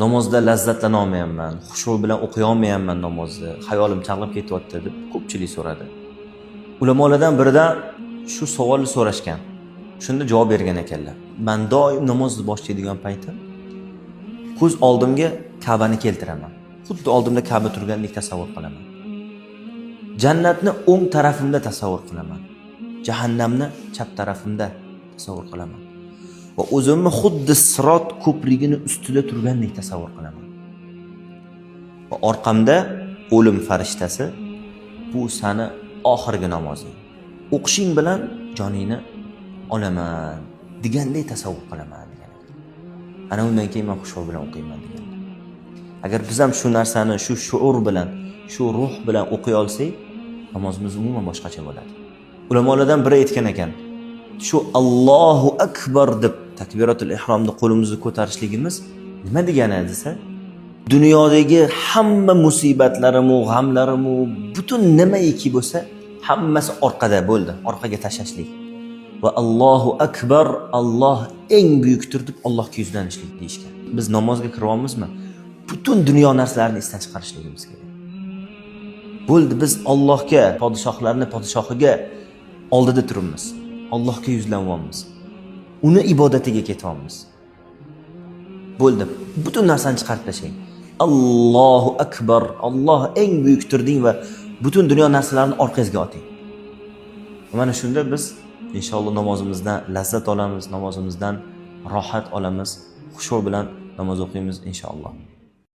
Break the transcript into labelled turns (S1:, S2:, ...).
S1: Namozda lazzatlana olmayapman, xushu bilan o'qiy olmayapman namozni, xayolim chalg'ib ketyapti deb ko'pchilik so'radi. Ulamolardan biridan shu savolni so'rashgan. Shunda javob bergan ekanlar. Man doim namozni boshlaydigan paytim ko'z oldimga Ka'bani keltiraman. Xuddi oldimda Ka'ba turgandek tasavvur qilaman. Jannatni o'ng tarafimda tasavvur qilaman. Jahannamni chap tarafimda tasavvur qilaman. Va o'zimni xuddi Sirot ko'prigini ustida turgandek tasavvur qilaman. Va orqamda o'lim farishtasi, bu sani oxirgi namozing. O'qishing bilan joningni olaman degandek tasavvur qilaman degan. Ana undan keyin men xushu bilan o'qiyman deganlar. Agar biz ham shu narsani shu shuur bilan, shu ruh bilan o'qiy olsak, namozimiz umuman boshqacha bo'ladi. Ulamolardan biri aytgan ekan, shu Allohu akbar deb takbiratul ihromda qo'limizni ko'tarishligimiz nima degani desa, dunyodagi hamma musibatlarimu, g'amlarimu, butun nimaiki bo'lsa, hammasi orqada bo'ldi, orqaga tashlashlik. Va Allohu akbar, Alloh eng buyukdir deb Allohga yuzlanishlik deyishgan. Biz namozga kiryapmizmi? Butun dunyo narsalarini esdan chiqarishligimiz kerak. Bo'ldi, biz Allohga, podshohlarni podshohiga oldida turibmiz. Allohga yuzlanyapmiz. Uni ibodatiga ketyapmiz. Bo'ldi. Butun narsani chiqarib tashlang. Allohu akbar, Alloh eng buyukdir deng va butun dunyo narsalarini orqangizga oting. Mana shunda biz inshaalloh namozimizdan lazzat olamiz, namozimizdan rohat olamiz, xushu bilan namoz o'qiymiz inshaalloh.